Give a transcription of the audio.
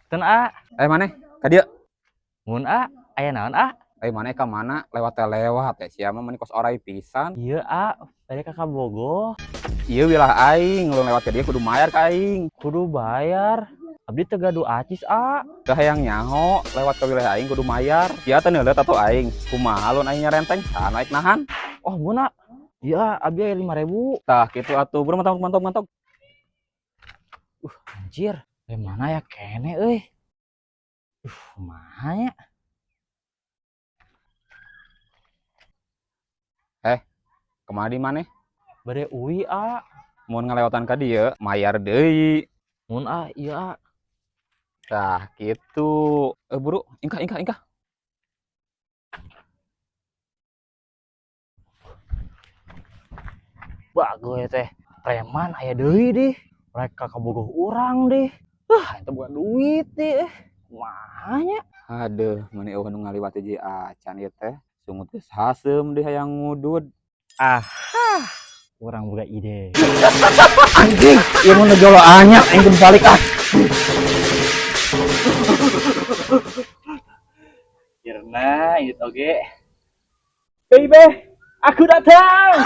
Ten, A. Eh, maneh? Ka dieu. Mun, A, aya naon, A? Eh, maneh ka mana? Lewat teh lewat ya. Sia mah meni kos orai pisan. Iya, A, bade ka Kabogoh. Ieu wilayah aing, lu lewat ka dieu kudu mayar ka aing. Kudu bayar. Abdi teu gaduh acis, A. Teu hayang nyaho, lewat ke wilayah aing kudu mayar. Sia teh neuleut atuh aing. Kumaha lun aing nyarenteng? Saha nu aing nahan? Oh, mun, A. Iya, abdi aya 5.000. Tah kitu atuh, buru mantap mantap mantap. Anjir, dari mana ya kene euy? Kumaha nya? Kemana di maneh? Bade uwi, A. Mun ngalewatan ka dieu, mayar deui. Mun, A, iya, A. Tah kitu. Eh, buru, ingkah ingkah ingkah. Bagus teh. Preman aya deui dih. Mereka kabogoh urang deh. Itu bukan duit deh. Kumaha nya? Aduh, meni eueuh nu ngaliwat hiji acan ieu teh. Sungut geus haseum deh hayang ngudud. Aha, urang boga ide. Anjing, ieu mah nu jolo anyar aing kudu balik ah. Kirna, ini oge. Baby, aku datang.